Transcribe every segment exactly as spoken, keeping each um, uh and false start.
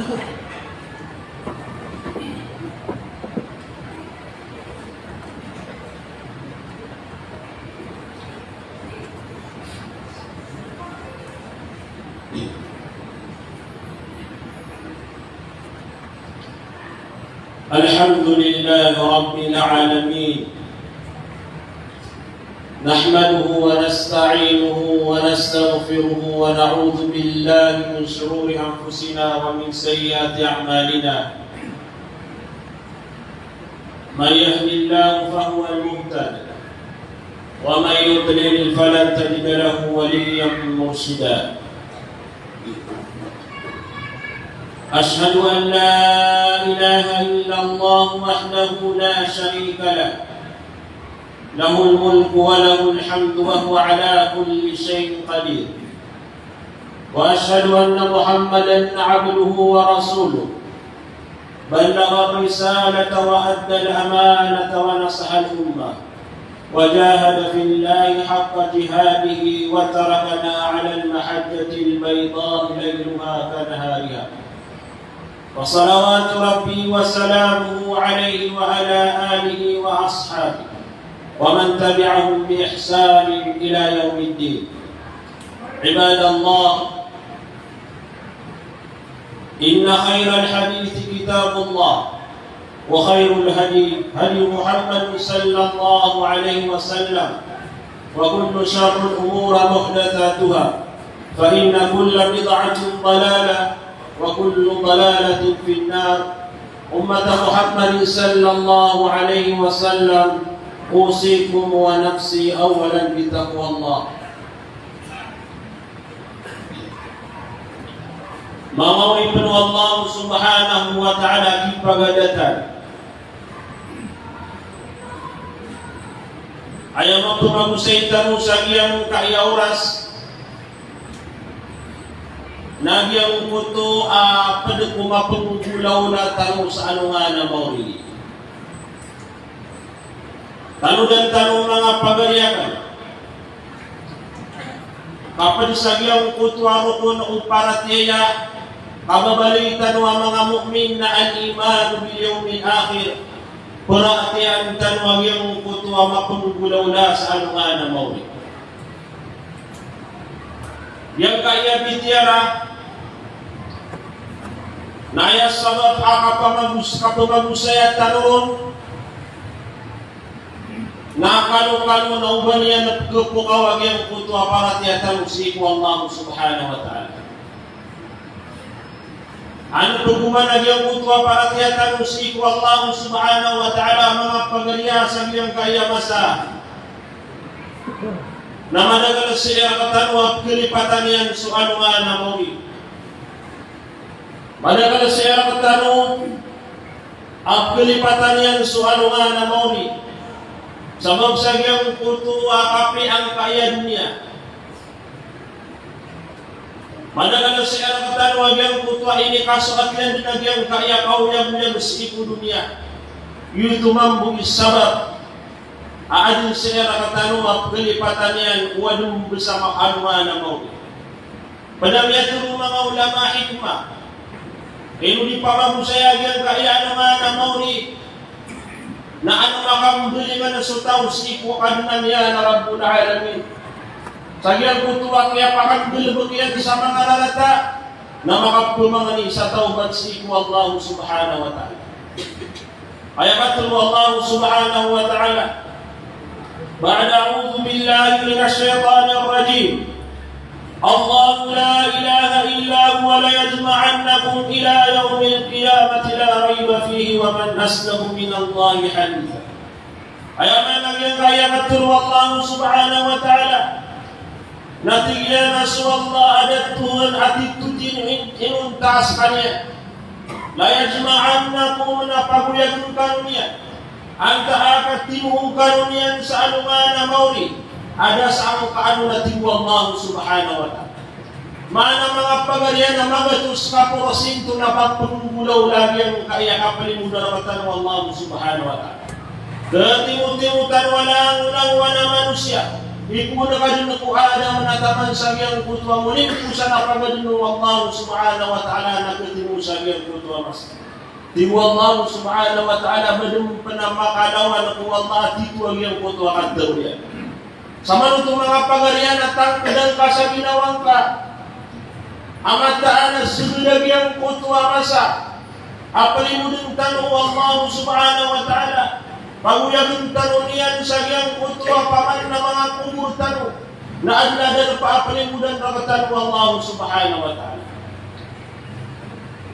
الحمد لله رب العالمين. نحمده ونستعينه ونستغفره ونعوذ بالله من شرور أنفسنا ومن سيئات أعمالنا. من يهد الله فهو المهتد، ومن يضلل فلن تجد له وليا مرشدا. أشهد أن لا إله إلا الله وحده لا شريك له، له الملك وله الحمد وهو على كل شيء قدير. وأشهد أن محمدا عبده ورسوله، بلغ الرسالة وأدى الأمانة ونصح الأمة، وجاهد في الله حق جهاده وتركنا على المحجة البيضاء ليلها كنهارها. فصلوات ربي وسلامه عليه وعلى آله وأصحابه ومن تبعهم بإحسان إلى يوم الدين. عباد الله، إن خير الحديث كتاب الله، وخير الهدي هدي محمد صلى الله عليه وسلم، وكل شر الأمور محدثاتها، فإن كل بدعة ضلالة، وكل ضلالة في النار. أمة محمد صلى الله عليه وسلم، أوصيكم ونفسي أولا بتقوى الله. Manga oripn o Allah subhanahu wa ta'ala a kipagadatan, aya mapmagosay tano sa giyangkaya oras na giyangkoto a pd ko mapnggolawla tano sa alongan a maori. Tanodan tano manga pagari akn, ka pd sa giyangkoto a rokon o paratiyaya, kababaloy tano a manga mu'min na al-imanu bil yawmil akhir, paratiyayaan tano a giyangkoto a mapnggolawla sa alongan a maori. Giyangkaya bitiyara na aya sabap a kapamagos-, kapamagosaya tano ron na kalokalo na oba niyan pkhapokaw a giyangkoto a paratiyaya tano sii ko Allah subhanahu wa ta'ala. An pgoman a giyangkoto a paratiyaya tano sii ko Allah subhanahu wa ta'ala, manga pagari, sa giyangkaya masa na madakel sii rktano a pkhalipatan iyan so alongan a maori. Madakel sii rktano a pkhalipatan iyan so alongan a maori. Sabap sa giyangkoto a kapiya angkaya doniya. Madakel sii rktano a giyangkoto a inikasoat iyan dn a giyangkaya kaoyagoyag sii ko doniya. Giyoto mambo i sabap a adn sii rktano a pkhalipatan iyan o adn bo sa alongan a maori. Pd a miyatharo o manga ulama a hikmah, ino di pamagosaya giyangkaya alongan a maori, na an makambaloy man so taw sii ko Kadnan iyan a Rabbul Alamin. Sa giyangkoto a kiyapakanggalbk iyan sa manga rarata, na makapmangni sa tawbat sii ko Allah subhanahu wa ta'ala. Aya katharo o Allah subhanahu wa ta'ala: Ba'da a'udhu billahi minash shaytanir rajim. Allahu la ilaha illa huwa la yajma'annakum ila yawmil qiyamati la rayba fihi wa man asdaqu minallahi haditha. Aya maana niyan, aya katharo o Allah subhanahu wa ta'ala, na tig iyan a so Allah a da a Tohan a titho dn i-, inonta skaniyan. La yajma'annakum, na pagoyagn kano niyan. Antaa a katimo kano niyan sa alongan a maori a da sangka ano, na tig o Allah subhanahu wa ta'ala. Maana, manga pagari, na magatos ka porsinto na pagpnggolawla giyangkaya kaplimodan rktano o Allah subhanahu wa ta'ala. Katimotimo tano a langolangowan a manosiya. Ipoon ka dn ko Adam na taman sa giyangkoto a moningkosa na pagadn o Allah subhanahu wa ta'ala na katimo sa giyangkoto a masa. Tig o Allah subhanahu wa ta'ala, ba dn pn a makalawan ko Allah a tito a giyangkoto a kataw iyan. Samanoto manga pagari a na tangkdn ka sa ginawa ngka a mataan a sgd a giyangkoto a masa a plimodn tano o Allah subhanahu wa ta'ala, pagoyagn tano niyan sa giyangkoto a paman na manga kobor tano, na adn a darpa a plimodan rktano o Allah subhanahu wa ta'ala.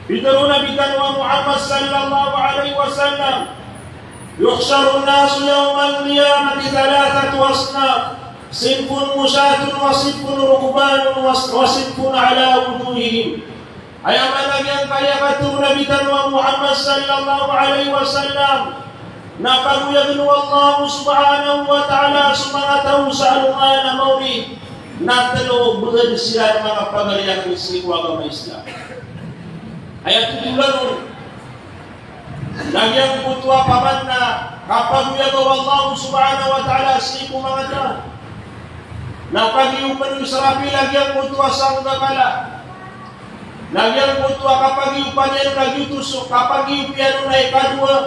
Pitharo o Nabi tano a Muhammad sallallahu alaihi wasallam, "Yuhsharun nasu yawmal qiyamati thalathatu asnaf, sinfun mushatun wa sinfun rukbanun wa, wa sinfun ala wujuhihim." Aya maana giyangkaya a katharo o Nabi tano a Muhammad sallallahu alaihi wasallam, na pagoyagn o Allah subhanahu wa ta'ala so manga taw sa alongan a maori na tlo bgad siran, manga pagari akn sii ko agama Islam. Aya totholan on na giyangkoto a paman na kapagoyaga o Allah subhanahu wa ta'ala sii ko manga taw na pagiyopan o Israfil a giyangkoto a sanggakala. Na giyangkoto a kapagiyopan iyan na giyoto so kapagiyop iyan on a ikadowa.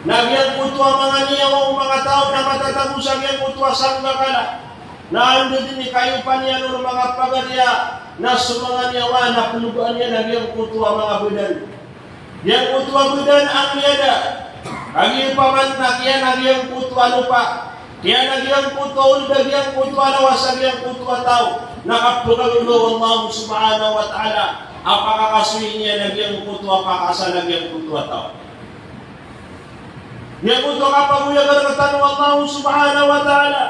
Na giyangkoto a manga niyawa o manga taw na matatago sa giyangkoto a sanggakala. Na anda dn i kaiyopan iyan on, manga pagari, na so manga niyawa na plogaan iyan a giyangkoto a manga badan. Giyangkoto a badan a miyada, kagiya paman na kiyan a giyangkoto a lopa, kiyan a giyangkoto a old a giyangkoto a lawas a giyangkoto a taw, na kapkagagaw o Allah subhanahu wa ta'ala a pakakasoy niyan a giyangkoto a pakasal a giyangkoto a taw. Giyangkoto a kapagoyaga rktano o Allah subhanahu wa ta'ala.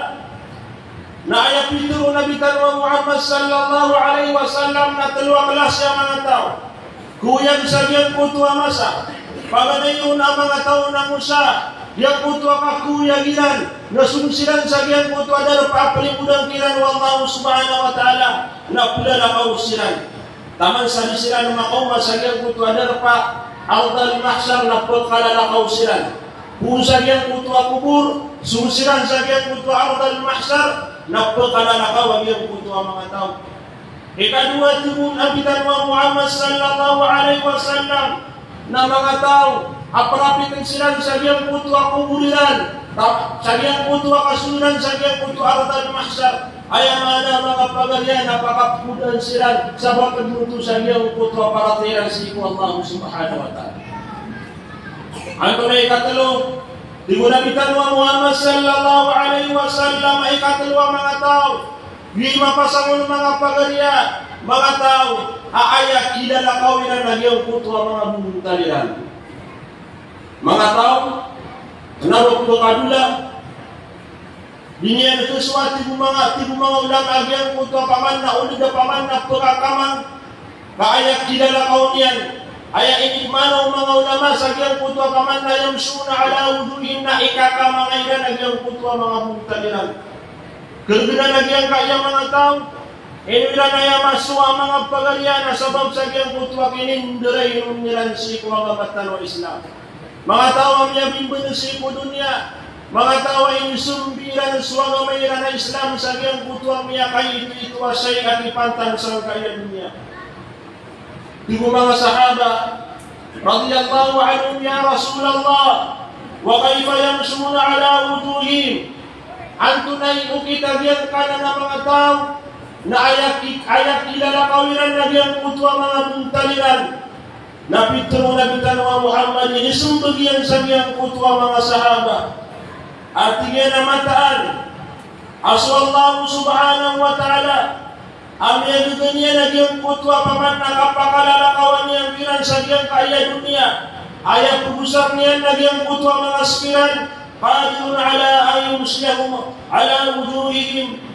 Na aya pitharo o Nabi tano a Muhammad sallallahu alaihi wasallam na tlo a klasi a manga taw. Koyag sa giyangkoto a masa. Paganay on a manga taw na ngosa giyangkoto a kakoyag iran na song siran sa giyangkoto a darpa a plimodan kiran o Allah subhanahu wa ta'ala na plalakaw siran. Taman sa di siran makaoma sa giyangkoto a darpa, ardal mahshar, na pkalalakaw siran. Poon sa giyangkoto a kobor, song siran sa giyangkoto a ardal mahshar, na pkalalakaw a giyangkoto a manga taw. Ikadowa, tig o Nabi tano a Muhammad sallallahu alaihi wasallam, na manga taw a prapitn siran sa giyangkoto a kobor iran, ta-, sa giyangkoto a kasoy iran sa giyangkoto a ardal mahshar. Aya maana, manga pagari, na pakapkodaan siran sa ba pd oto sa giyangkoto a paratiyaya iran sii ko Allah subhanahu wa ta'ala. Antonaa i ikatlo? Tig o Nabi tano a Muhammad sallallahu alaihi wasallam, a ikatlo a manga taw, di mapasang on, manga pagari, manga taw a aya kilalakaw iran a giyangkoto a manga bontal iran. Manga taw, kna o pkadola, di niyan khasowa, tig o manga, tig o manga ulama, a giyangkoto a paman na old a paman na pkakamang, ka aya kilalakaw niyan, aya inipmaana o manga ulama sa giyangkoto a paman na yamshuna ala wujuhihim, na ikakamanga iran a giyangkoto a manga bontal iran. Kna a giyangkaya manga taw, ino iran aya masowa, manga pagari, na sabap sa giyangkoto a kinindarainon iran sii ko agama tano a Islam. Manga taw a miyabimbn sii ko doniya, manga taw a inisombi iran so agama iran a Islam sa giyangkoto a miyakaitoito a shayi a di pantang sangkaya doniya. Tig o manga sahaba radiyallahu anhum, "Ya Rasulallah, wa kayfa yamshuna ala wujuhihim?" Antonaa i okit a giyangkanan a manga taw na aya ki-, aya kilalakaw iran a giyangkoto a manga bontal iran? Na pitharo o Nabi tano a Muhammad, inismbag iyan sa giyangkoto a manga sahaba a tig iyan a mataan a so Allah subhanahu wa ta'ala a miyagaga niyan a giyangkoto a paman na kapakalalakawan iyan kiran sa giyangkaya doniya, aya pagosar niyan a giyangkoto a manga sk iran, qadirun ala an yamshiyahum ala wujuhihim.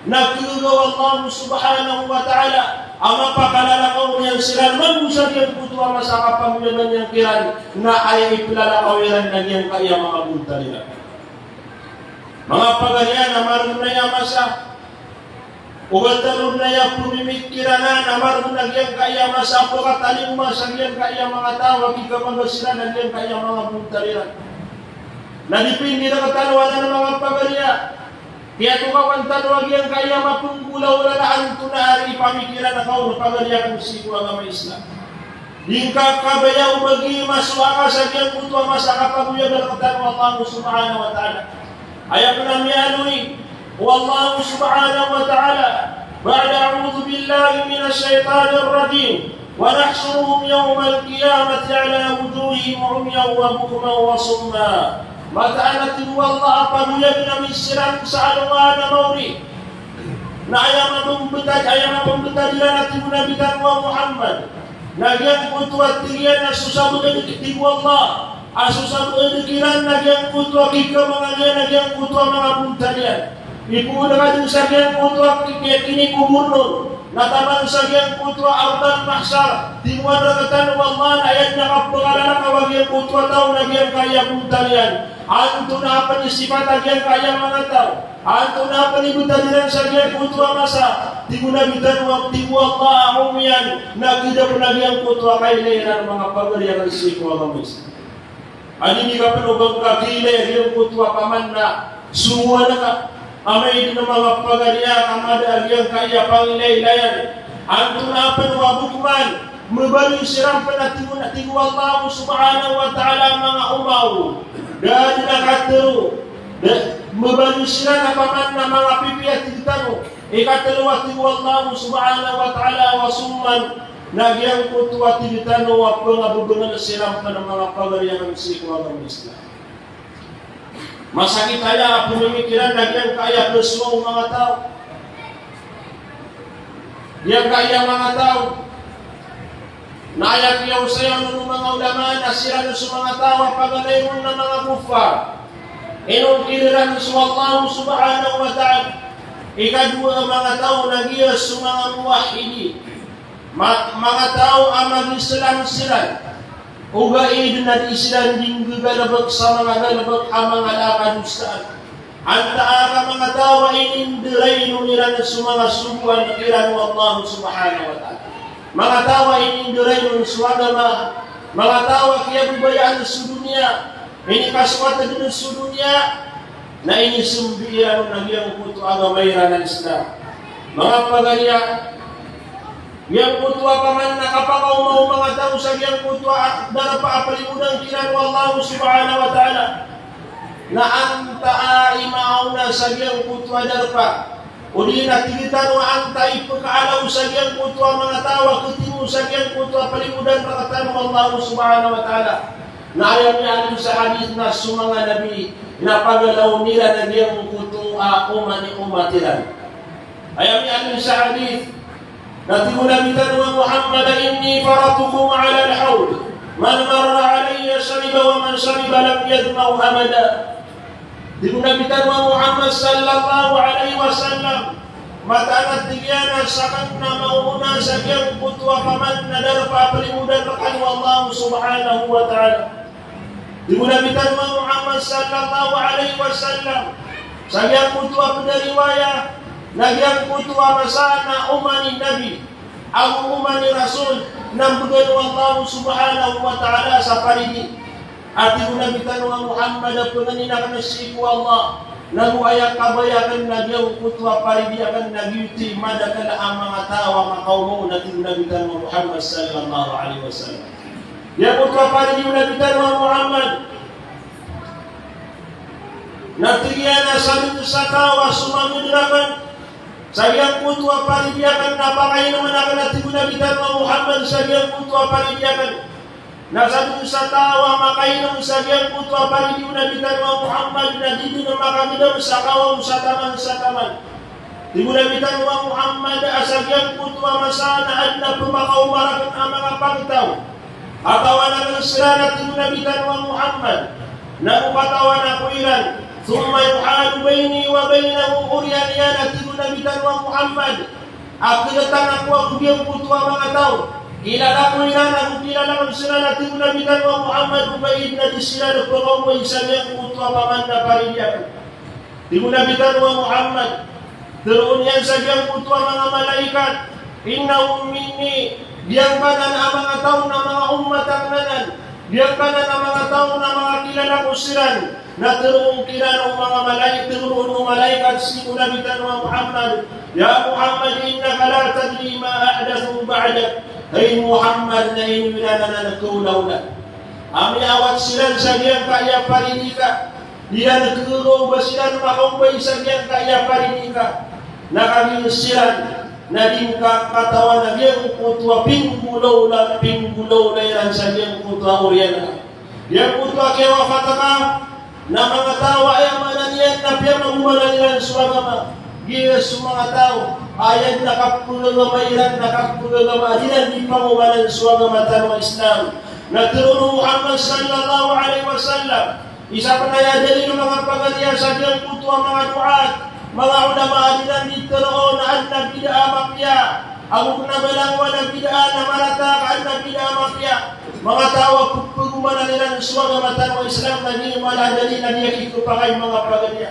Na kagaga o Allah subhanahu wa ta'ala a mapakalalakaw niyan siran mambo sa giyangkoto a masa a kapagoyaga niyan kiran, na aya iplalakaw iran na giyangkaya manga bontal iran. Manga pagari, na margn aya masa, oba tano na aya pmimikiran a na margn a giyangkaya masa a pkatalingoma sa giyangkaya manga taw a kikamaga siran a giyangkaya manga bontal iran. Na di pindi rktano anan, manga pagari, Aya tokawan tano a giyangkaya mapenggolaola na antonaa i pamikiran ka on, pagari akn sii ko agama Islam. Di ngka kabaya o ba giya masowa ka sa giyangkoto a masa a kapagoyagan rktano o Allah subhanahu wa ta'ala. Aya pn a miyaaloy o Allah subhanahu wa ta'ala, ba'da a'udhu billahi minash shaytanir rajim. Wa nahshuruhum yawmal qiyamati ala wujuhihim umyan wa bukman wa summa. Mataan a tig o Allah a pagoyagn ami siran sa alongan a maori. Na aya mapmbtad, aya mapmbtad iran a tig o Nabi tano a Muhammad, na giyangkoto a tig iyan a so sabad, tig o Allah, a so sabad kiran na giyangkoto a kikhamanga niyan na giyangkoto a manga bontal iyan. Ipoon ka dn sa giyangkoto a ki-, ki-, kinikobor on, na taman sa giyangkoto a ardal mahshar, timoan rktano o Allah na aya dn a kapakalalakaw a giyangkoto a taw na giyangkaya bontal iyan. Antonaa pn i sipat a giyangkaya manga taw? Antonaa pn i btad iran sa giyangkoto a masa? Tig o Nabi tano a, tig o Allah a umyan, na khada pn a giyangkoto a kailay iran, manga pagari akn sii ko agama Islam. Adi di ka pn o ba ngka kailay a giyangkoto a paman na somowa ka. Amay dn a manga pagari a ka mada a giyangkaya pangilailayan. Antonaa pn? Wa bukman, mbaloy siran pn a tig o, tig o Allah subhanahu wa ta'ala a manga omaw. Da dn a katharo. Da, mbaloy siran a paman na manga pipiya, tig tano. Ikatharo a tig o Allah subhanahu wa ta'ala, wa summan, na giyangkoto a tig tano a pangabobongl siran pn a manga pagari akn sii ko agama Islam. Masakit aya a pmimikiran na giyangkaya psowa o manga taw. Giyangkaya manga taw. Na aya kiyaosayan o manga ulama na siran so manga taw a paganay ron na manga kuffar. Inongkir iran so Allah subhanahu wa ta'ala. Ikadowa a manga taw na giya so manga muwahhidin. Ma-, manga taw a mag-Islam siran, ogaid na di siran di nggagalbk sa manga galbk a manga ala a kadosaan. Antaa ka manga taw a inindaraynon iran so manga sogoan kiran o Allah subhanahu wa ta'ala. Manga taw a inindaraynon so agama, manga taw a kiyababayaan so doniya, inikasokat dn so doniya, na inismbi iran on a giyangkoto a agama iran a Islam. Manga pagari a, giyangkoto a paman na kapakaoma o manga taw sa giyangkoto a darpa a plimodan kiran o Allah subhanahu wa ta'ala. Na antaa i maona sa giyangkoto a darpa? O di na tig tano a antaa i pkaalaw sa giyangkoto a manga taw a ktimo sa giyangkoto a plimodan rktano o Allah subhanahu wa ta'ala? Na aya miyaaloy sa hadith na so manga nabi na pagalaw iran a giyangkoto a oman i omat iran. Aya miyaaloy sa hadith na tig o Nabi tano a Muhammad, "Inni faradtukum alal hawd. Man marra alayya shariba wa man shariba lam yadhma abada." Tig o Nabi tano a Muhammad sallallahu alayhi wasallam, mataan a tig iyan a sakn na maona sa giyangkoto a paman na darpa a plimodan rkano o Allah subhanahu wa ta'ala. Tig o Nabi tano a Muhammad sallallahu alayhi wasallam, sa giyangkoto a pd a riwaya, na giyangkoto a masa na oman i Nabi ago oman i Rasul na mbgan o Allah subhanahu wa ta'ala sa paridi. A tig o Nabi tano a Muhammad a pangnin akn sii ko Allah, nago aya kabaya akn na giyangkoto a paridi akn na giyoto i madakl a manga taw a makaoma on, a tig o Nabi tano a Muhammad sallallahu alayhi wasallam. Giyangkoto a paridi o Nabi tano a Muhammad na tig iyan a sadn sa taw a somamd rakn sa giyangkoto a paridi akn na pakainmn akn, a tig o Nabi tano a Muhammad, sa giyangkoto a paridi akn. Na sadn sa taw a makainm sa giyangkoto a paridi o Nabi tano a Muhammad na di dn makagdam sa kawaw sa taman sa taman. Tig o Nabi tano a Muhammad a sa giyangkoto a masa na adn a pmakaoma rakn a manga pagtaw a tawanan akn siran, a tig o Nabi tano a Muhammad, nago patawanan ako iran. Thumma yuhalu bayni wa baynahum, oriyan iyan, a tig o Nabi tano a Muhammad, a khalatang ako ago giyangkoto a manga taw, kilala ko iran ago kilala ko siran, a tig o Nabi tano a Muhammad, ogaid na di siran pkaomay sa giyangkoto a paman na paridi akn. Tig o Nabi tano a Muhammad, tharoon iyan sa giyangkoto a manga malaikat, "Innahum minni, giyangkanan a manga taw na manga ummat akn anan, giyangkanan a manga taw na manga kilala ko siran, Na teroon kiran o manga malai-, teroon o malaikat sii ko Nabi tano a Muhammad, "Ya Muhammad, innaka la tadri ma ahdathu ba'dak." Hay Muhammad, na ino iran anan a kaolaola a miyawat siran sa giyangkaya paridi ka. Di iran kegagaw ba siran makaombay sa giyangkaya paridi ka. Na kagiya siran na di ngka katawan a giyangkoto a pinggolaola, pinggolaola iran sa giyangkoto a oriyan ka. Giyangkoto a kiyawafat ka, na manga taw a aya maana niyan na piyamagomanan iran so agama. Giya so manga taw a aya na kapagagama iran, na kapagagama iran di pangomanan so agama tano a Islam. Na teroon o Muhammad sallallahu alaihi wasallam, isa pen a aya dalil, manga pagariya, sa giyangkoto a manga du'at, manga ulama a di iran di teroon a adn a bid'ah a mapiya, ago kena a balangowan a bid'ah na marata ka adn a bid'ah a mapiya. Manga taw a pephagomanan iran so agama tano a Islam, na giya mala a dalil a di aya kikepakay, manga pagariya.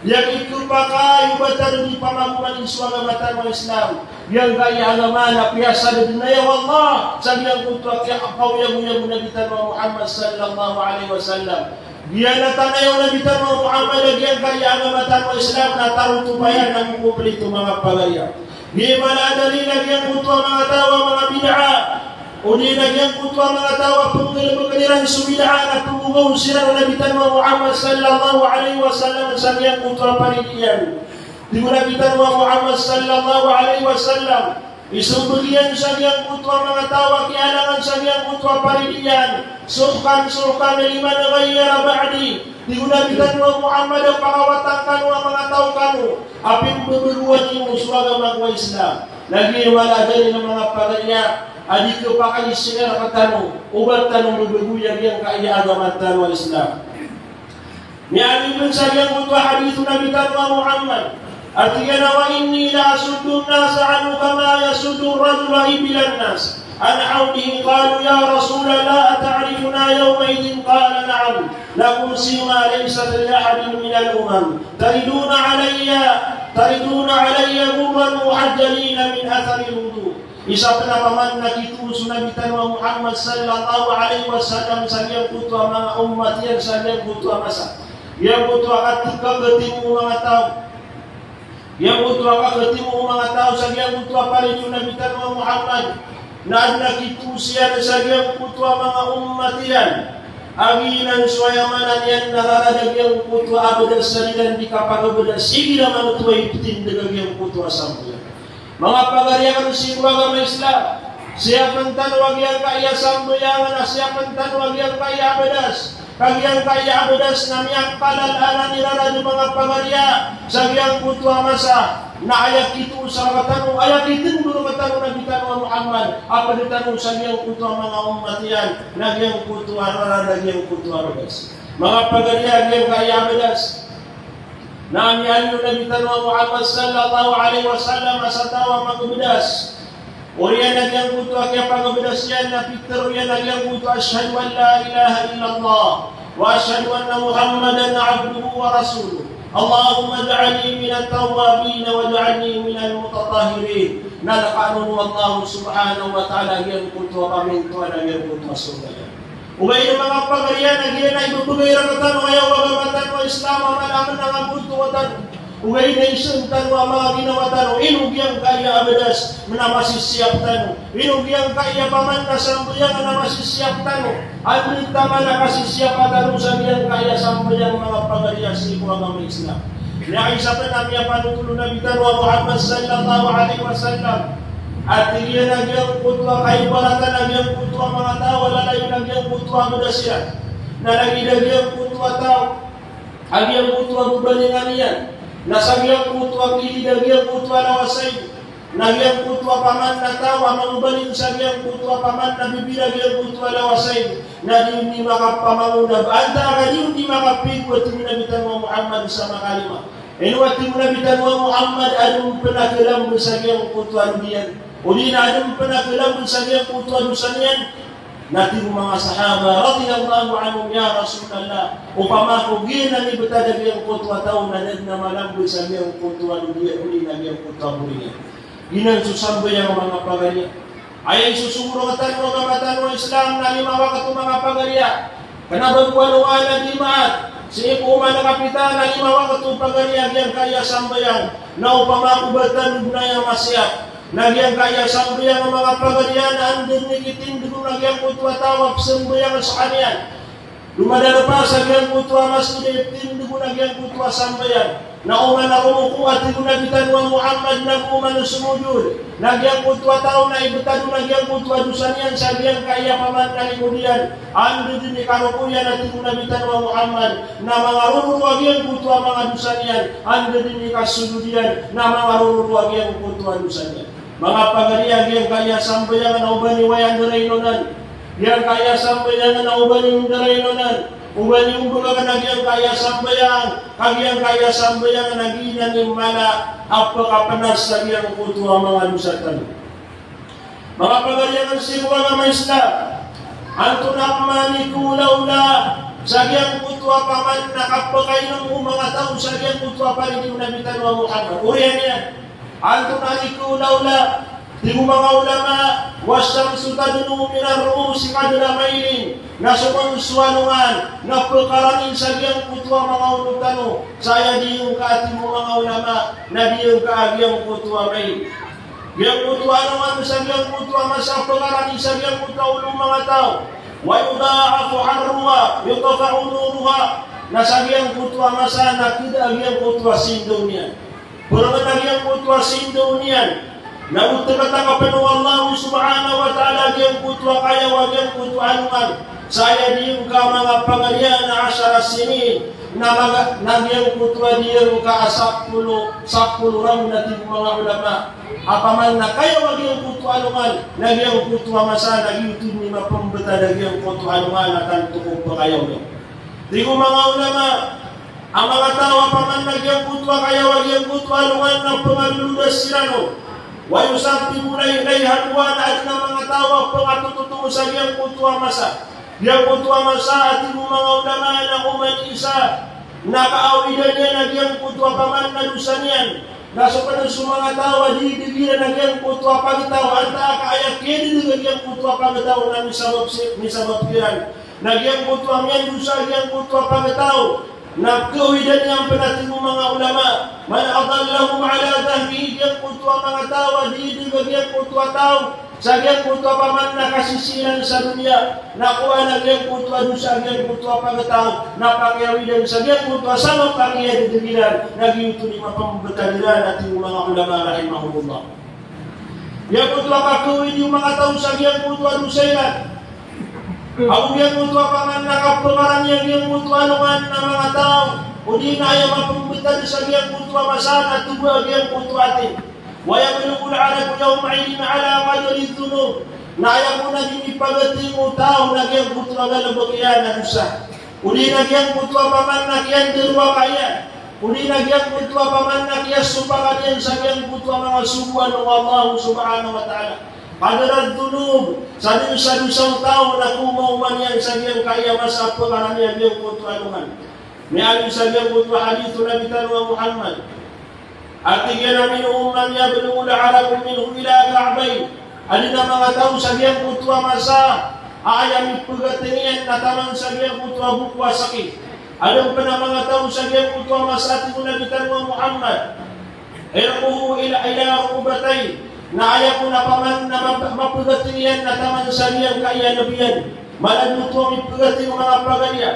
Di aya kikepakay o ba tano di pamagoman so agama tano a Islam. Giyangkaya agama na piyasadn, aya, o Allah, sa giyangkoto a kiyakaoyagoyag o Nabi tano a Muhammad sallallahu alaihi wasallam. Giyanan a tano a Nabi tano a Muhammad, a giyangkaya agama tano a Islam na tarotop iyan na mokoplit o, manga pagariya. Di mala a dalil a giyangkoto a manga taw a manga bid'ah, odi na giyangkoto a manga taw a penggalebeken iran so bid'ah na pembogaw siran o Nabi tano a Muhammad sallallahu alaihi wasallam sa giyangkoto a paridi iyan. Tig o Nabi tano a Muhammad sallallahu alaihi wasallam, isembag iyan sa giyangkoto a manga taw a kiyalangan sa giyangkoto a paridi iyan, "Suhqan, suhqan liman ghayyara ba'di." Tig o Nabi tano a Muhammad, a pangawatan kano a manga taw kano a pimbebegowan iyo so agama ko Islam. Na giya mala a dalil, manga pagariya, a di kepakay sii rktano o ba tano mbebegoy a giyangkaya agama tano a Islam. Miyaaloy pen sa giyangkoto a hadith o Nabi tano a Muhammad a tig iyan a, "Wa inni la asuddu an-nasa anhu kama yasuddu ar-rajulu ibla an-nas an hawdihi." Qalu, "Ya Rasulallah, ata'rifuna yawma idhin?" Qala, "Na'am, lakum sima laysa li ahadin min al-umam. Tariduna alayya, tariduna alayya ghurran muhajjalina min athari al-wudu." Isa pen a paman na kitoon so Nabi tano a Muhammad sallallahu alaihi wasallam sa giyangkoto a manga ummat iyan sa giyangkoto a masa. Giyangkoto a kat-, kakatimo o manga taw. Giyangkoto a kakatimo o manga taw sa giyangkoto a paridi o Nabi tano a Muhammad, na adn a kitoon siran sa giyangkoto a manga ummat iyan a giyanan so aya maana niyan na rarad a giyangkoto a abedas sa di iran di kapagabedas igira manoto a ipetindeg a giyangkoto a sambayang. Manga pagari akn sii ko agama Islam, siyapen tano a giyangkaya sambayang na siyapen tano a giyangkaya abedas. Ka giyangkaya abedas na miyakala anan i rarad, manga pagariya, sa giyangkoto a masa na aya kitoon sa rktano, aya kitindg rktano o Nabi tano a Muhammad a pd tano sa giyangkoto a manga ummat iyan na giyangkoto a rarad a giyangkoto a abedas. Manga pagariya, giyangkaya abedas na miyaaloy o Nabi tano a Muhammad sallallahu alaihi wasallam a sa taw a magbedas, oriyan a giyangkoto a kiyapagbedas iyan na pitharo iyan a giyangkoto a, "Ashhadu an la ilaha illallah wa ashhadu anna Muhammadan abduhu wa rasuluh. Allahumma ij'alni minat tawwabin waj'alni minal mutatahhirin." Na lkaan on o Allah subhanahu wa ta'ala giyangkoto a pamintoan a giyangkoto a sorga. Ogaid na manga pagariya na giyanan i bbgay rktano, aya o agama tano a Islam, a mala a manga boto tano. Ogaid na isaan tano a manga ginawa tano, ino giyangkaya abedas na masisiyap tano, ino giyangkaya paman a sambayang na masisiyap tano. Anda taman a kasisiyapa tano sa giyangkaya sambayang, manga pagariya sii ko agama Islam. Aya isa pn a miyapanotol o Nabi tano a Muhammad sallallahu alaihi wasallam a tig iyan a giyangkoto a kaibaratan a giyangkoto a manga taw a lalayon a giyangkoto a abedas iran. Na lagid a giyangkoto a taw a giyangkoto a bbalingan iyan na sa giyangkoto a kilid a giyangkoto a lawasayn. Na giyangkoto a paman a taw a mambaling sa giyangkoto a paman a bibir a giyangkoto a lawasayn na di on di makapamangonda, antaa ka di on di makapigo, a tig o Nabi tano a Muhammad, sa makalima. Ino a tig o Nabi tano a Muhammad? Adn pn a khalambd sa giyangkoto a lod iyan, odi na adn pn a khalambd sa giyangkoto a dosa niyan. Na tig o manga sahaba radiyallahu anhum, "Ya Rasulallah, opama ko giyanan i btad a giyangkoto a taw na da dn a malambd sa giyangkoto a lod iyan, odi na giyangkoto a bori niyan." Giyanan so sambayang, manga pagariya. Aya isosogo rktano o agama tano a Islam na lima wakto, manga pagariya. Kna ba bo alongan a Jumaat, Sii ko oman a kapitan a lima wakto pagari a giyangkaya sambayang, na opama ko ba tano dn aya masiyap na giyangkaya sambayang a manga pagari a na anda dn i kitindg on a giyangkoto a taw a pzambayang skaniyan. Domadarpa sa giyangkoto a masgit a iptindg on a giyangkoto a sambayang. Na oman a romoko a tig o Nabi tano a Muhammad na go oman somojod, na giyangkoto a taw na ibtad on a giyangkoto a dosa niyan sa giyangkaya paman na likod iyan. Anda dn i karoko iyan a tig o Nabi tano a Muhammad na manga rororo a giyangkoto a manga dosa niyan. Anda dn i kasojod iyan na manga rororo a giyangkoto a dosa niyan. Manga pagari a giyangkaya sambayang na oba niyo aya ndarainonan. Giyangkaya sambayang na oba niyo ndarainonan. Oba niyo mbgakn a giyangkaya sambayang, ka giyangkaya sambayang na giyanan i mala a pkapnas sa giyangkoto a manga dosa tano. Manga pagari a sii ko agama Islam, antonaa pman i kaolaola sa giyangkoto a paman na kapkainom o manga taw sa giyangkoto a paridi o Nabi tano a Muhammad? Oriyan iyan. Antonaa i kaolaola? Tig o manga ulama, "Wash-shamsu tadnu min ar-ru'usi qadra maylin." Na so kon so alongan na pkarani sa giyangkoto a manga olo tano. Sa aya diyangka, tig o manga ulama, na diyangka a giyangkoto a mayl. Giyangkoto a alongan sa giyangkoto a masa pkarani sa giyangkoto a olo o manga taw. "Wa yudha'afu harruha, yutfa'u nuruha." Na sa giyangkoto a masa na kda a giyangkoto a sindaw niyan. Poroman a giyangkoto a sindaw niyan, na o tngtngkapn o Allah subhanahu wa ta'ala a giyangkoto a kayaw a giyangkoto a alongan. Sa aya diyangka, manga pagari a, na ashara sinin, na maga-, na giyangkoto a diyangka a sapolo, sapolo ragon a tig o manga ulama. Apaman na kayaw a giyangkoto a alongan, na giyangkoto a masa na giyoto dn i mapmbtad a giyangkoto a alongan a tanto ko pkayaw niyan. Tig o manga ulama, a manga taw apaman na giyangkoto a kayaw a giyangkoto a alongan na pngalolodas siran on. Wa yusabbibu ilay-, ilayha duwan, adn a manga taw a pngatototo sa giyangkoto a masa. Giyangkoto a masa, a tig o manga ulama, na oman i isa na kaawidan iyan a giyangkoto a paman na dosa niyan. Na so pn so manga taw a di dn iran a giyangkoto a pagtaw, antaa ka aya kiyadadg a giyangkoto a pagtaw na misabap si-, misabap kiran na giyangkoto a miyandosa a giyangkoto a pagtaw. Na kaawidan iyan pn, a tig o manga ulama, man adallahu ala dhahrihi, giyangkoto a manga taw a di dn a giyangkoto a taw sa giyangkoto a paman na kasisi iran sa doniya, na kowan a giyangkoto a dosa a giyangkoto a pagtaw, na pakiyawidan sa giyangkoto a sabap a kiyadadg iran, na giyoto i mapmbtad iran, a tig o manga ulama rahimahumullah. Giyangkoto a kakawidi o manga taw sa giyangkoto a dosa iran. Ago giyangkoto a paman na kapngarani a giyangkoto a alongan a manga taw, odi na aya mapmbtad sa giyangkoto a masa na toba a giyangkoto a ating. Wa yablughul araqu yawma idhin ala qadri dhunub. Na aya kon a di mipagating o taw na giyangkoto a galbk iyan a dosa. Odi na giyangkoto a paman na kiyandaro a kaya. Odi na giyangkoto a paman na kiyasopakan iyan sa giyangkoto a manga sogoan o Allah subhanahu wa ta'ala. Qadra dhunub, sa dn sa dosa o taw na komaoma niyan sa giyangkaya masa a pngarani a giyangkoto a alongan. Miyaaloy sa giyangkoto a hadith o Nabi tano a Muhammad. A tig iyan a minhum man yablughul araqu minhu ila ka'bayh. Adn a manga taw sa giyangkoto a masa a aya mipgating iyan na taman sa giyangkoto a boko a saki. Adn pn a manga taw sa giyangkoto a masa, a tig o Nabi tano a Muhammad, irquhu ila, ila rukbatayh. Na aya kon a paman na map-, mapgating iyan na taman sa giyangkaya lb iyan. Mala oto a mipgating, manga pagari a.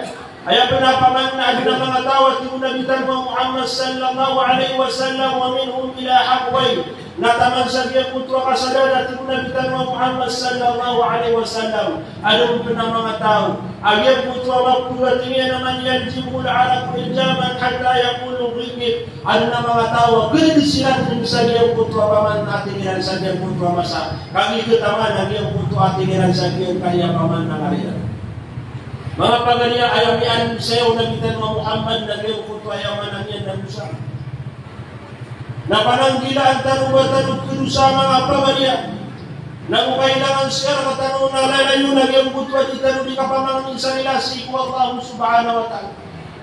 Aya pn a paman na adn a manga taw, a tig o Nabi tano a Muhammad sallallahu alaihi wasallam, wa minhum ila haqwayh. Na taman sa giyangkoto a kasadad, a tig o Nabi tano a Muhammad sallallahu alaihi wasallam, adn pn a manga taw a giyangkoto a mapgating iyan a man yaljimuhul araqu iljaman hatta yaqulu ghit ghit. Adn a manga taw a gdad siran dn sa giyangkoto a paman na ating iran sa giyangkoto a masa. Kagiya taman a giyangkoto a ating iran sa giyangkaya paman na ngari iran. Manga pagari a, aya miyaaloy saya o Nabi tano a Muhammad na giyangkoto a aya maana niyan na dosa. Na pananggilaan tano ba tano ko dosa, manga pagari a. Na o kailangan siya rktano na lalayon a giyangkoto a di tano di kapamangnin sa rila sii ko Allah subhanahu wa ta'ala.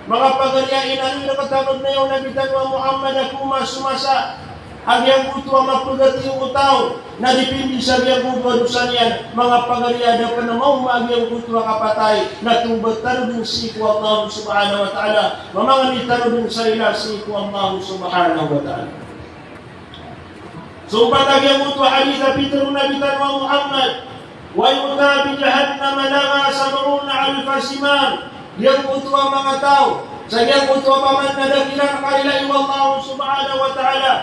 Manga pagari a, inaloy rktano dn aya o Nabi tano a Muhammad a koma so masa a giyangkoto a mapegati o taw na dipindi sa giyangkoto a dosa niyan, manga pagari, a da pen maoma a giyangkoto a kapatay, na tobat tano den sii ko Allah subhanahu wa ta'ala, mamangni tano den sa rila sii ko Allah subhanahu wa ta'ala. So pat a giyangkoto a hadith a pitero o Nabi tano a Muhammad, wa yu'ta bi jahannama laha sab'una alfa zimam. Giyangkoto a manga taw, sa giyangkoto a paman na da kiran karilai o Allah subhanahu wa ta'ala,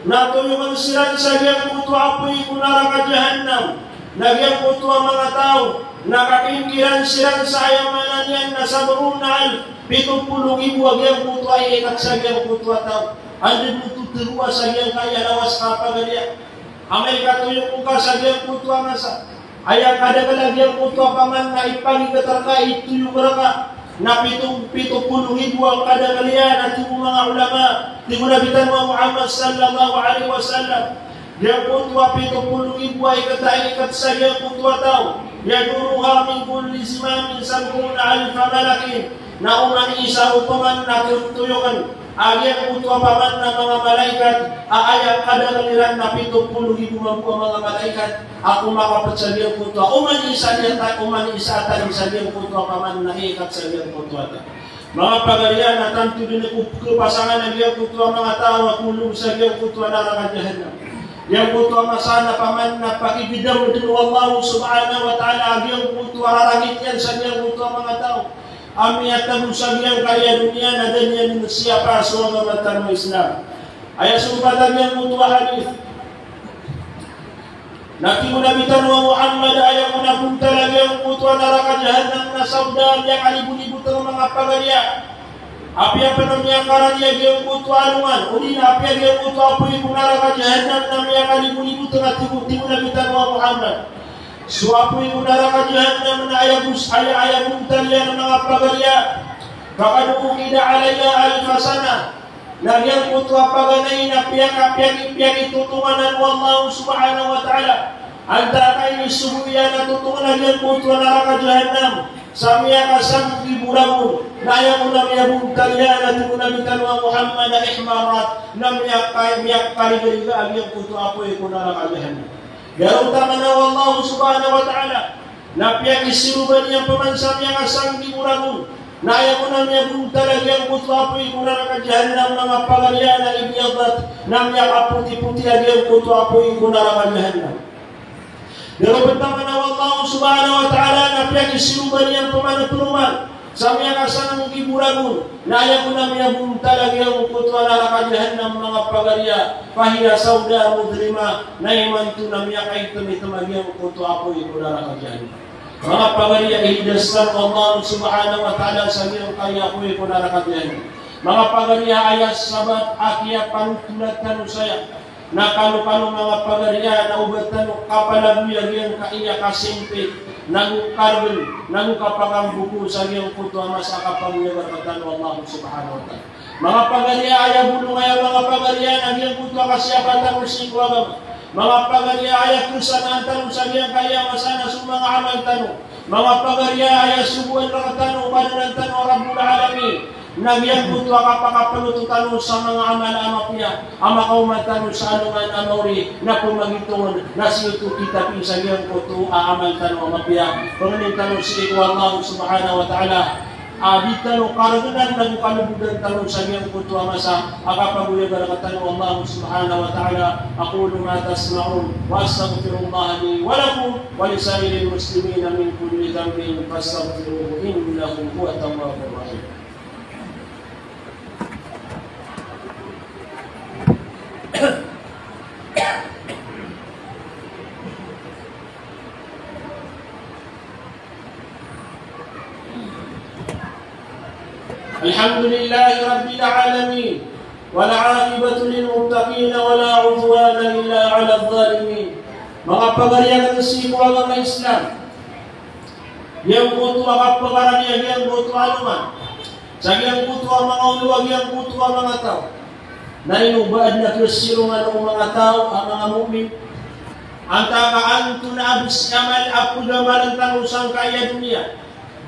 na toyogen siran sa giyangkoto a apoy ko naraka Jahannam, na giyangkoto a manga taw na kakiran siran sa aya maana niyan na sab'una alf, pito polo ribo a giyangkoto a iikat sa giyangkoto a taw. Anda den oto teroa sa giyangkaya lawas ka pagariya? Amay ka toyogen ka sa giyangkoto a masa, aya kadakel a giyangkoto a paman na ipangikat reka, itoyog reka, na pito, pito polo ribo a kadakel iyan, a tig o manga ulama, tig o Nabi tano a Muhammad sallallahu alaihi wasallam. Giyangkoto a pito polo ribo a ikat a iikat sa giyangkoto a taw, yaduruha min kulli zimamin sab'una alfa malakin, na oman i isa o paman na toyogen a giyangkoto a paman na manga malaikat, a aya kadakel iran na pito polo ribo mambo a manga malaikat, a komakapet sa giyangkoto a, oman i isa a ta-, oman i isa a tali sa giyangkoto a paman na iikat sa giyangkoto a taw. Manga pagariya, na tanto den ko kepasangan a giyangkoto a manga taw a kolog sa giyangkoto a naraka Jahannam. Giyangkoto a masa na paman na pakigedam den o Allah subhanahu wa ta'ala a giyangkoto a rarangit iyan sa giyangkoto a manga taw a miyatago sa giyangkaya doniya na da niyan siyapa so agama tano a Islam. Aya sompat a giyangkoto a hadith, na tig o Nabi tano a Muhammad, aya kon a bontal a giyangkoto a naraka Jahannam na sawda a miyakaliboliboteng, manga pagariya. Apiya pen miyakarani a giyangkoto a alongan, odi na apiya giyangkoto a apoy ko naraka Jahannam na miyakaliboliboteng, a tig o, tig o Nabi tano a Muhammad, so apoy ko naraka Jahannam na aya bos-, aya, aya bontal iyan, manga pagariya, faqad uqida alayha alfa sanah. Na giyangkoto a paganay na piyaka-, piyaki-, piyakitotongan o Allah subhanahu wa ta'ala. Antaa ka inisogo iyan a totongan a giyangkoto a naraka Jahannam sa miyakasanggibo ragon. Na aya kon a miyabontal iyan, a tig o Nabi tano a Muhammad, a ihmarat, na miyaka-, miyakarigariga a giyangkoto a apoy ko naraka Jahannam. Giya roo taman o Allah subhanahu wa ta'ala na piyakisiroban iyan paman sa miyakasanggibo ragon. Na aya kon a miyabontal a giyangkoto a apoy ko naraka Jahannam, manga pagariya, na ibyadat, na miyakapotipoti a giyangkoto a apoy ko naraka Jahannam. Giya roo taman o Allah subhanahu wa ta'ala na piyakisiroban iyan paman, peroman sa miyakasanggibo ragon. Na aya kon a miyabontal a giyangkoto a naraka Jahannam, manga pagariya, fahiya sawda mudhlima, na imanto na miyakaitem-item a giyangkoto a apoy ko naraka Jahannam. Manga pagariya, ilidas tano o Allah subhanahu wa ta'ala sa giyangkaya a apoy ko naraka Jahannam. Manga pagariya, aya sabap a kiyapanotolan tano saya na kano-kano, manga pagariya, na oba tano kapalagoy a giyangkaya kasimpit, nago karben, nago kapakamboko sa giyangkoto a masa a kapagoyaga rektano o Allah subhanahu wa ta'ala. Manga pagariya, aya bolong aya, manga pagariya, na giyangkoto a kasiyapa tano sii ko agama. Manga pagariya, aya kesanaan tano sa giyangkaya masa na so manga amal tano. Manga pagariya, aya sogoan rektano o Kadnan tano a Rabbul Alamin na giyangkoto a kapakapanoto tano sa manga amal a mapiya a makaoma tano sa alongan a maori, na pemagitongen na sii oto kitapi sa giyangkoto a amal tano a mapiya. Pangnin tano sii ko Allah subhanahu wa ta'ala a di tano karegenan nago kalebodan tano sa giyangkoto a masa a kapagoyaga rektano o Allah subhanahu wa ta'ala. Aqulu ma tasma'un, wa astaghfirullaha li wa lakum wa li sa'iril muslimina min kulli dhanbin fastaghfiruhu innahu huwat tawwabur rahim. Alhamdulillahi Rabbil Alamin, wal aqibatu lil muttaqin, wala udwana illa alaz zalimin. Manga pagari akn sii ko agama Islam, giyangkoto a kapakarani a giyangkoto a alongan sa giyangkoto a manga olo a giyangkoto a manga taw. Na ino ba adn a kasirongan o manga taw a manga mu'min? Antaa ka antonaa bes i amal a pegamalan tano sangkaya doniya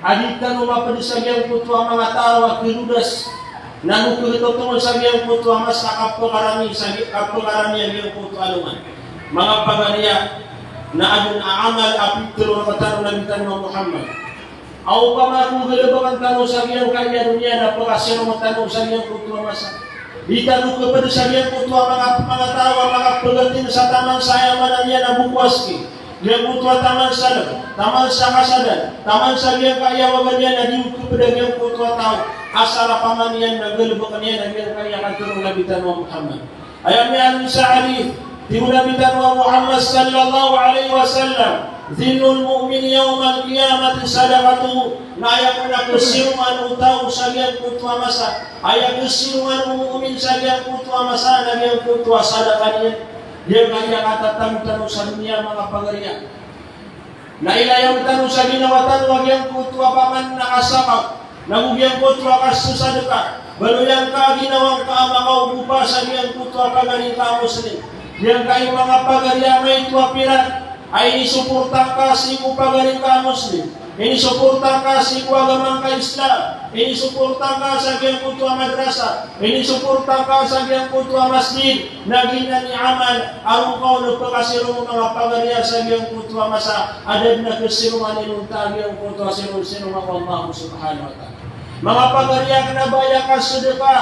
a di tano maped sa giyangkoto a manga taw a kelodas Na go kagtotong sa giyangkoto a masa a kapakarani, sa gi-, kapakarani a giyangkoto a alongan. Manga pagariya, na adn a amal a pitharo rktano o Nabi tano a Muhammad. Aw, opama ko galbkn tano sa giyangkaya doniya na pkasirong tano sa giyangkoto a masa. Di tano khapd sa giyangkoto a manga, manga taw a manga pagatin sa taman sa aya maana niyan na bokowaski. Giyangkoto a taman sa lb, taman sa kasadan, taman sa giyangkaya waga niyan na di khapd a giyangkoto a taw. Asar a pamaniyan na galbkn iyan a giyangkaya katharo o Nabi tano a Muhammad. Aya miyaaloy sa hadith, tig o Nabi tano a Muhammad sallallahu alaihi wasallam, "Dhillul mu'min yawmal qiyamati sadaqatuhu." Na aya pn a kasirongan o taw sa giyangkoto a masa, aya kasirongan o mu'min sa giyangkoto a masa na giyangkoto a sadaka niyan. Giyangkaya katatago tano sa doniya, manga pagariya. Na ilayam tano sa ginawa tano a giyangkoto a paman na kasakaw, na go giyangkoto a kasasadka. Baloy angka a ginawa ngka a makaogopa sa giyangkoto a pagari ngka a Muslim. Giyangkai manga pagari a maito a pirak a inisoporta ngka sii ko pagari ngka a Muslim. Inisoporta ngka sii ko agama ngka a Islam. Inisoporta ngka sa giyangkoto a madrasa. Inisoporta ngka sa giyangkoto a masjid. Na giyanan i amal a roo ka on pkasirong, manga pagariya, sa giyangkoto a masa a da dn a kasirongan inonta a giyangkoto a sirong-sironga o Allah subhanahu wa ta'ala. Manga pagariya, kna ba aya kasadka,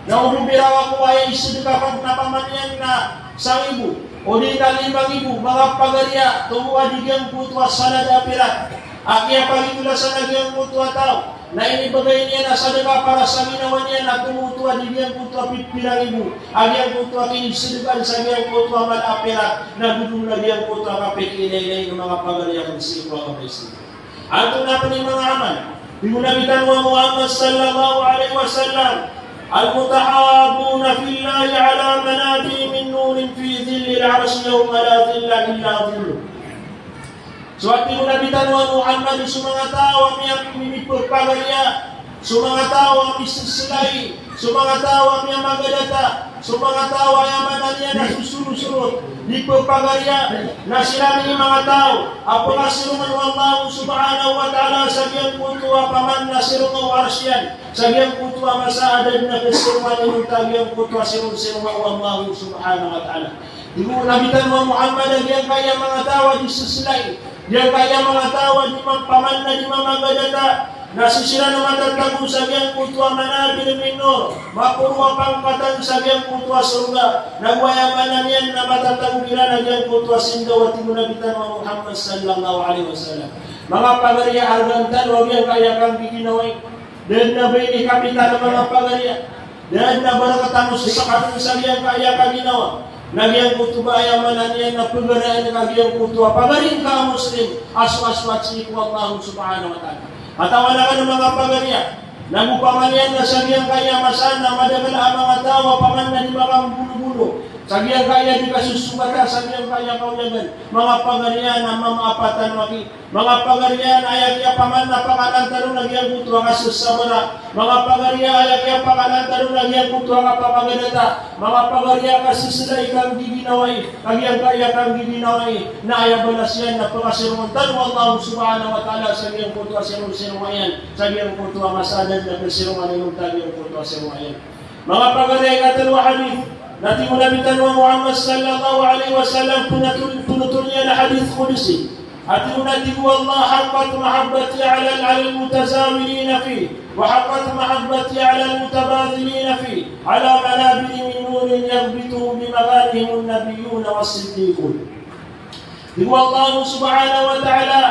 na o di birawa ko aya isadka pn na pamaniyan na sangibo, o di na lima ngibo, manga pagariya, tomo a di giyangkoto a salad a pirak. A kiyapagigolasan a giyangkoto a taw na inibgay niyan a sadka para sa ginawa niyan na tomo oto a di giyangkoto a pipira ngibo a giyangkoto a kinisadkaan sa giyangkoto a mala a pirak, na dodon a giyangkoto a kapikiilaylay, manga pagariya, sii ko agama Islam. Antonaa pn i manga amal? Tig o Nabi tano a Muhammad sallallahu alaihi wasallam, "Al-mutahabbuna fillahi ala manabir min nurin fi dhillil arshi yawma la dhilla illa dhilluh." So, a tig o Nabi tano a Muhammad, so manga taw a miya-, mi-, mipagpagariya, so manga taw a miseselay, so manga taw a miyamagadata, so manga taw a aya maana niyan na sosorosorot, mipagpagariya, na siran i manga taw a pkasirongan o Allah subhanahu wa ta'ala sa giyangkoto a paman na sirong o Arsh iyan, sa giyangkoto a masa a da dn a kasirongan inonta a giyangkoto a sirong-sironga o Allah subhanahu wa ta'ala. Tig o Nabi tano a Muhammad a giyangkaya manga taw a di seselay, giyangkaya manga taw a di ma-, paman na di mamagadata, na so siran na matatago sa giyangkoto a manabir min nur, maporo a pangkatan sa giyangkoto a sorga, na go aya maana niyan na matatago kiran a giyangkoto a sindaw, a tig o Nabi tano a Muhammad sallallahu alaihi wasallam. Manga pagariya, argaan tano a giyangkaya kanggiginawai. Da dn a ba ini kapital, manga pagariya. Da dn a ba rktano sasakatn sa giyangkaya kaginawa. Na giyangkoto ba aya maana niyan na pgaraan ka giyangkoto a pagari ngka a Muslim a soasoat sii ko Allah subhanahu wa ta'ala. Katawan akn, manga pagariya, na go pamaniyan na sa giyangkaya masa na madakl a manga taw a paman na di makambolobolo sa giyangkaya di kasosogata sa giyangkaya kaolagan. Manga pagariya, na mamaapatan maki Manga pagariya, na aya kiyapaman na pakanan tano na giyangkoto a kasasabara. Manga pagariya, aya kiyapaman tano na giyangkoto a kapamagadata. Manga pagariya, kaseselay kanggiginawai, ka giyangkaya kanggiginawai na aya balas iyan na pkasirongan tano o Allah subhanahu wa ta'ala sa giyangkoto a sirong-sironga iyan, sa giyangkoto a masa a da dn a kasirongan inonta a giyangkoto a sironga iyan. Manga pagariya, ikatlo a hadith, na tig o Nabi tano a Muhammad sallallahu alaihi wasallam, pnothol, pnothol iyan a hadith qudsi. A tig o, na tig o Allah: "Haqqat mahabbati ala, ala al-mutazawirina fi, wa haqqat mahabbati ala al-mutabadhilina fi, ala manabir min nurin yaghbitu bi makanihim an-nabiyyun was-siddiqun." Tig o Allah subhanahu wa ta'ala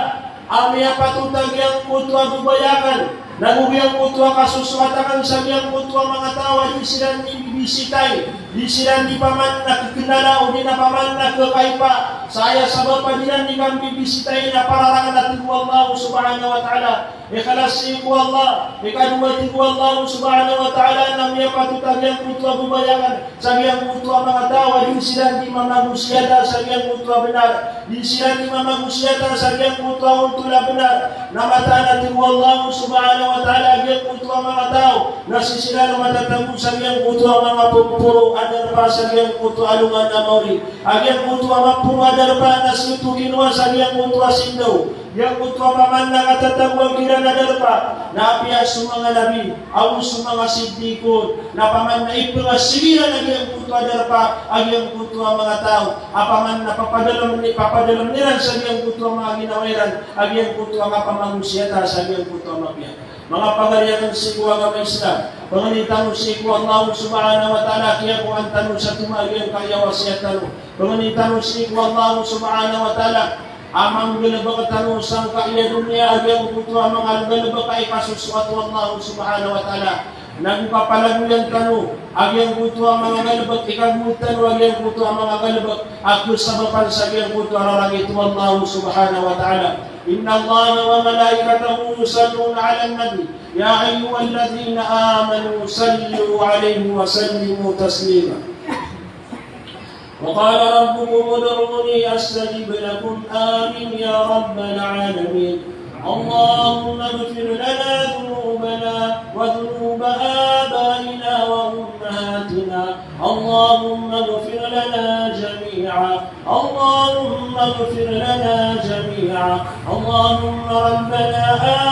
a miyapatot a giyangkoto a babaya akn, na go giyangkoto a kasosoat akn sa giyangkoto a manga taw a di siran di bibisitay, di siran di paman na kknala, odi na paman na kkaipa, sa aya sabap a di ran di kambibisitay na pararangn, a tig o Allah subhanahu wa ta'ala. Ikhlas sii ko Allah. Ikadowa, tig o Allah subhanahu wa ta'ala, na miyapatot a giyangkoto a babaya akn sa giyangkoto a manga taw a di siran di mamagosiyata sa giyangkoto a bnar, di siran di mamagosiyata sa giyangkoto a ontol a bnar. Na mataan, a tig o Allah subhanahu wa ta'ala, a giyangkoto a manga taw na sii siran matatago sa giyangkoto a manga pporo a darpa sa giyangkoto a alongan a maori, a giyangkoto a manga pporo a darpa na sii oto kinowa sa giyangkoto a sindaw. Giyangkoto a paman na katatagoan kiran a darpa, na apiya so manga nabi, ago so manga siddiqun, na paman na ipngasig iran a giyangkoto a darpa, a giyangkoto a manga taw, a paman na papadalm ni, papadalm iran sa giyangkoto a manga ginawa iran, a giyangkoto a kapamangosiyata sa giyangkoto a mapiya. Manga pagari akn sii ko agama Islam, pangnin tano sii ko Allah subhanahu wa ta'ala, kiyakowan tano sa toma a giyangkaya wasiyat tano. Pangnin tano sii ko Allah subhanahu wa ta'ala a manggalbk tano sangkaya doniya a giyangkoto a manga galbk a ikasosoat o Allah subhanahu wa ta'ala. Nago kapalagoyan tano a giyangkoto a manga galbk, ikagowad tano a giyangkoto a manga galbk a kasabapan sa giyangkoto a rarangit o Allah subhanahu wa ta'ala. Innallaha wa malaikatahu yusalluna alan nabi, ya ayyuhalladhina amanu sallu alayhi wa sallimu taslima. وقال ربكم ادعوني أستجب لكم. آمين يا رب العالمين. اللهم اغفر لنا ذنوبنا وذنوب آبائنا وأمهاتنا. اللهم اغفر لنا جميعا. اللهم اغفر لنا جميعا. اللهم ربنا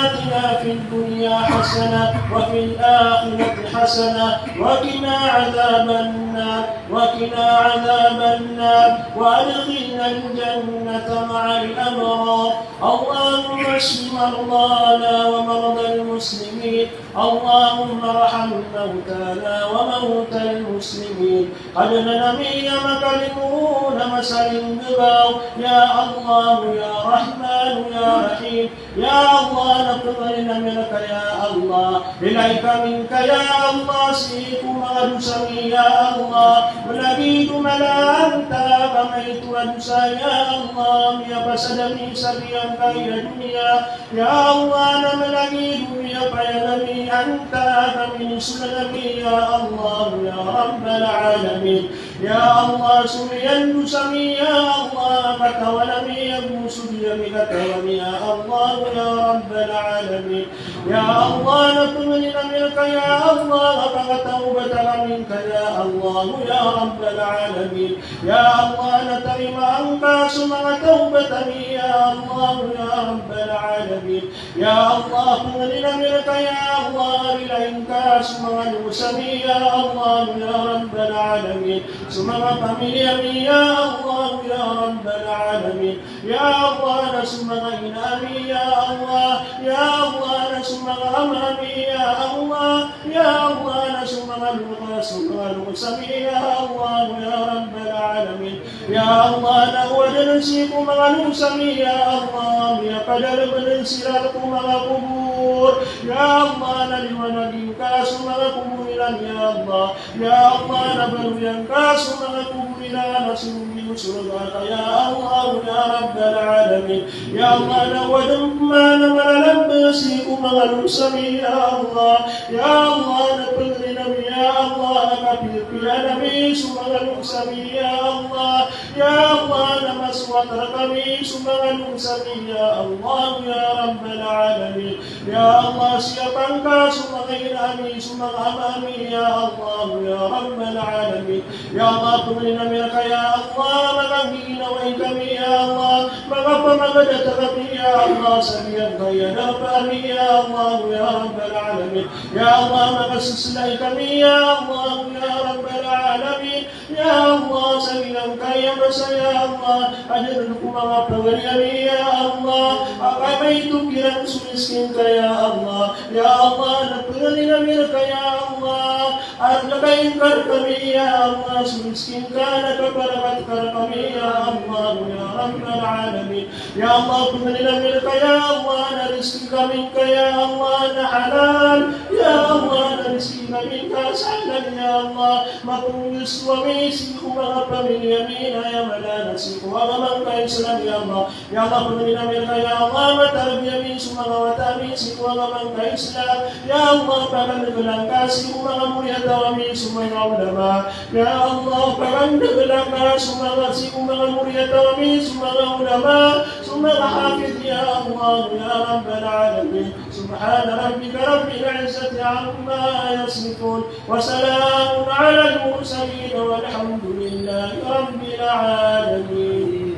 آتنا في الدنيا حسنة وفي الآخرة حسنة وقنا عذاب النار. وقنا عذاب النار وأدخلنا الجنة مع الأبرار. اللهم اشف مرضانا ومرضى المسلمين. اللهم ارحم موتانا وموتى المسلمين. Kadnan ami a makalimoon a masalinggagaw, ya Allah, ya Rahman, ya Rahim. Ya Allah, na pangnin ami rka ya Allah, ilay kami ngka ya Allah sii ko manga dosa mi ya Allah. Lagid o mala antaa ka maito a dosa ya Allah, miyapasad ami sa giyangkaya doniya. Ya Allah, na malagid o miyapayag ami antaa ka minisolan ami ya Allah, ya Rabbal Alamin. Ya Allah, sori ami o dosa mi ya Allah, katawan ami ago sori ami katawan ya Allah, ya Rabbal Alamin. Ya Allah, na pangnin ami rka ya Allah, a pakatawbata kami ngka ya Allah, ya Rabbal Alamin. Ya Allah, na tarimaan ka so manga tawbat ami ya Allah, ya Rabbal Alamin. Ya Allah, pangnin ami rka ya Allah, rilaan ka so manga loks ami ya Allah, ya Rabbal Alamin. So manga pamilya ami ya Allah, ya Rabbal Alamin. Ya Allah, na so manga ina ami ya Allah, ya Allah, na so manga ama ami ya Allah, ya Allah, na so manga loks, so manga loks ami ya Allah, ya Rabbal Alamin. Ya Allah, na owad dn sii ko manga loks ami ya Allah, miyapadalm dn siran ko manga kobor. Ya Allah, na liwanagi ngka so manga kobor iran ya Allah. Ya Allah, na baloya ngka so manga kobor iran a somogi ko sorga ka ya Allah, ya Rabbal Alamin. Ya Allah, na owad dn pman a mala a lamba sii ko manga loks ami ya Allah. Ya Allah, na pangnin ami ya Allah, a kapilpilan ami so manga loks ami ya Allah. Ya Allah, na masowat rkami so manga loks ami ya Allah, ya Rabbal Alamin. Ya Allah, siyapa ngka so manga ina ami, so manga ama ami ya Allah, ya Rabbal Alamin. Ya Allah, pangnin ami rka ya Allah, manga ginawai kami ya Allah, manga pamagadatar ami ya Allah sa giyangkaya darpa ami ya Allah, ya Rabbal Alamin. Ya Allah, manga seselay kami ya Allah, ya Rabbal Alamin. Ya Allah, sa giyangkaya masa ya Allah, adn ko manga pagari ami ya Allah a kamaito kiran so miskin ka ya Allah. Ya Allah, na pangnin ami rka ya Allah, a rkakain ka rkami ya Allah so miskin ka, na kaparakat ka rkami ya Allah, ya Rabbal Alamin. Ya Allah, pangnin ami rka ya Allah, na rizki kami ngka ya Allah na halal. Ya Allah, na rizki kami ngka sa halal ya Allah. Mapangoso ami sii ko manga pamilya ami na aya mala na sii ko agama ngka Islam ya Allah. Ya Allah, pangnin ami rka ya Allah, matarbiya ami so manga wata ami sii ko agama ngka Islam. Ya Allah, pagandagalan ka sii ko manga moriyataw ami so manga ulama. Ya Allah, pagandagalan ka so manga, sii ko manga moriyataw ami so manga ulama, so manga hafiz ya Allah, ya Rabbal Alamin. Subhana rabbika rabbil izzati amma yasifun. Wa salamun alal mursalin. Walhamdulillahi rabbil alamin.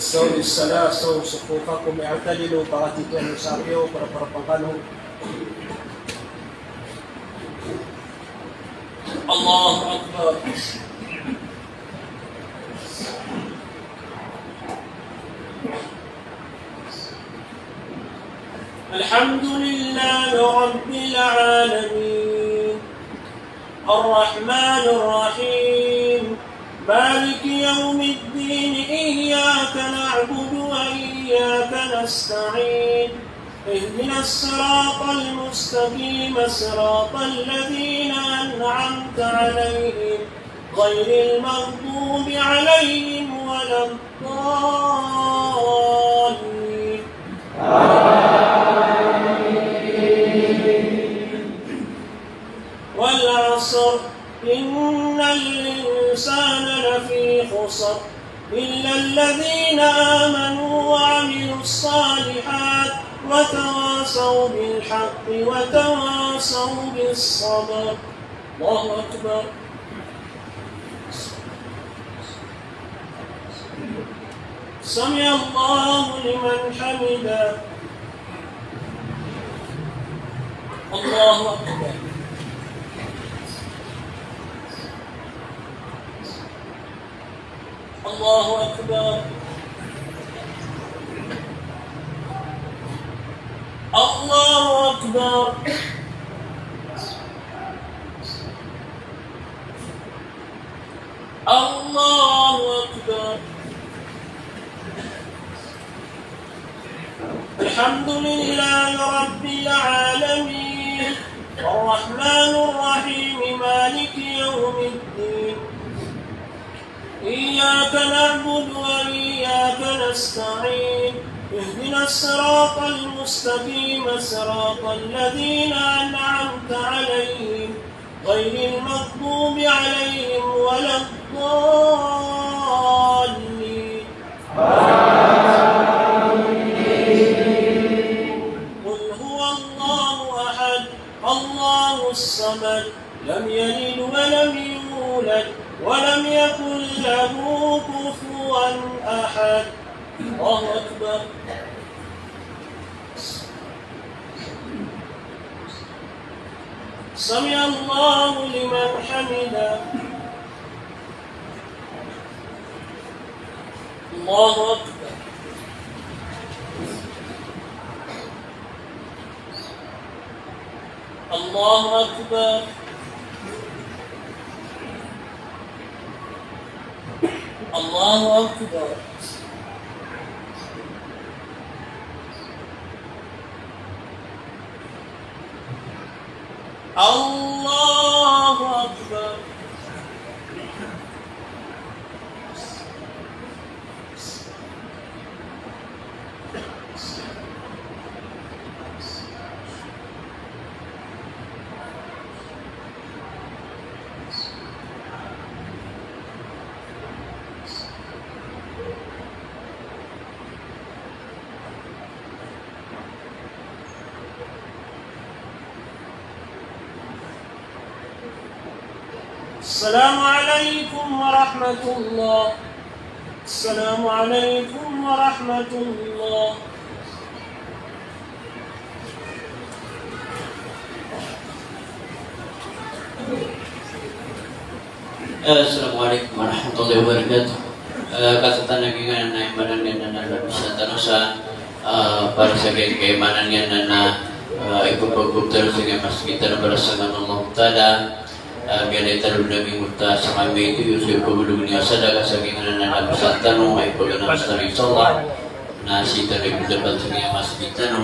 استووا للصلاة، استووا صفوفكم، اعتدلوا، paratiyaya niyo so apiya, para, para pangkano. Allahu Akbar. الحمد لله رب العالمين. الرحمن الرحيم. مالك يوم الدين. إياك نعبد وإياك نستعين. اهدنا الصراط المستقيم. صراط الذين أنعمت عليهم. غير المغضوب عليهم ولا الضالين. والعصر. إن الإنسان لفي خسر. إلا الذين آمنوا وعملوا الصالحات وتواصوا بالحق وتواصوا بالصبر. الله أكبر. سمع الله لمن حمده. الله أكبر. الله أكبر. الله أكبر. الله أكبر. الحمد لله رب العالمين. الرحمن الرحيم. مالك يوم الدين. إياك نعبد وإياك نستعين. اهدنا الصراط المستقيم. صراط الذين أنعمت عليهم. غير المغضوب عليهم ولا الضالين. قل هو الله أحد. الله الصمد. لم يلد ولم يولد. ولم يكن له كفوا أحد. الله أكبر. سمع الله لمن حمده. الله أكبر. الله أكبر. الله أكبر. الله أكبر. السلام عليكم ورحمة الله. السلام عليكم ورحمة الله. Eh, Assalamualaikum warahmatullahi wabarakatuh. Eh, katatan lagi nga na imanan nga na, na, na, bisa tano sa, eh, para sa kay, kay imanan nga na, na, eh, ipapagpag tano sa kay masjid tano para sa Allah Ta'ala. Eh, kaya na itaro na mingurta sa kami ito, yung sa ipagulog niya sadaka sa kay nga na, na, na, bisa tano, ay pagana sa tano, inshallah. Na sii tano ipagdapat sa kay masjid tano.